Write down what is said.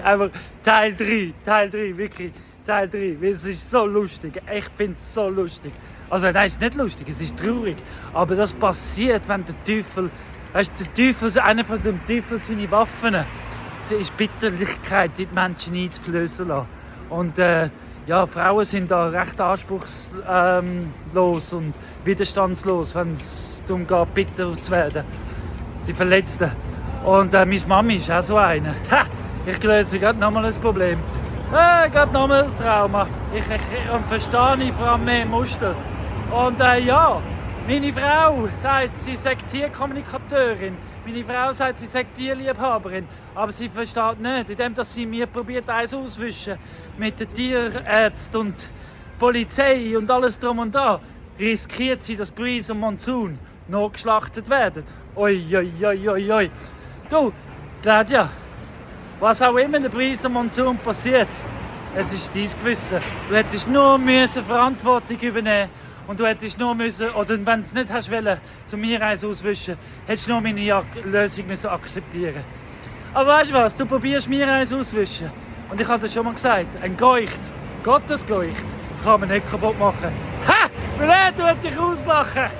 Aber Teil 3, wirklich, Teil 3, weil es ist so lustig, ich finde es so lustig. Also nein, es ist nicht lustig, es ist traurig, aber das passiert, wenn der Teufel, weißt du, der Teufel, einer von dem Teufel seine Waffen, es ist Bitterlichkeit, die Menschen einzuflößen lassen. Und ja, Frauen sind da recht anspruchslos und widerstandslos, wenn es darum geht, bitter zu werden. Die Verletzten. Und meine Mami ist auch so eine. Ha! Ich löse gerade nochmal ein Problem. Gerade nochmal ein Trauma. Und verstehe vor allem mehr Muster. Und ja, meine Frau sagt, sie sei Tierkommunikateurin. Meine Frau sagt, sie sei Tierliebhaberin. Aber sie versteht nicht, indem sie mir probiert, eins auswischen mit den Tierärzten und Polizei und alles drum und da, riskiert sie, dass Breeze und Monsoon noch geschlachtet werden. Oi, oi, oi, oi, oi. Du, Claudia, was auch immer der Breeze und Monsoon passiert, es ist dein Gewissen. Du hättest nur Verantwortung übernehmen und du hättest nur müssen, oder wenn du es nicht hast wollen, zu mir eins auswischen, hättest du nur meine Lösung müssen akzeptieren. Aber weißt du was, du probierst mir eins auswischen. Und ich habe das schon mal gesagt, ein Geucht, Gottes Geucht, kann man nicht kaputt machen. Ha! Weil er tut dich auslachen.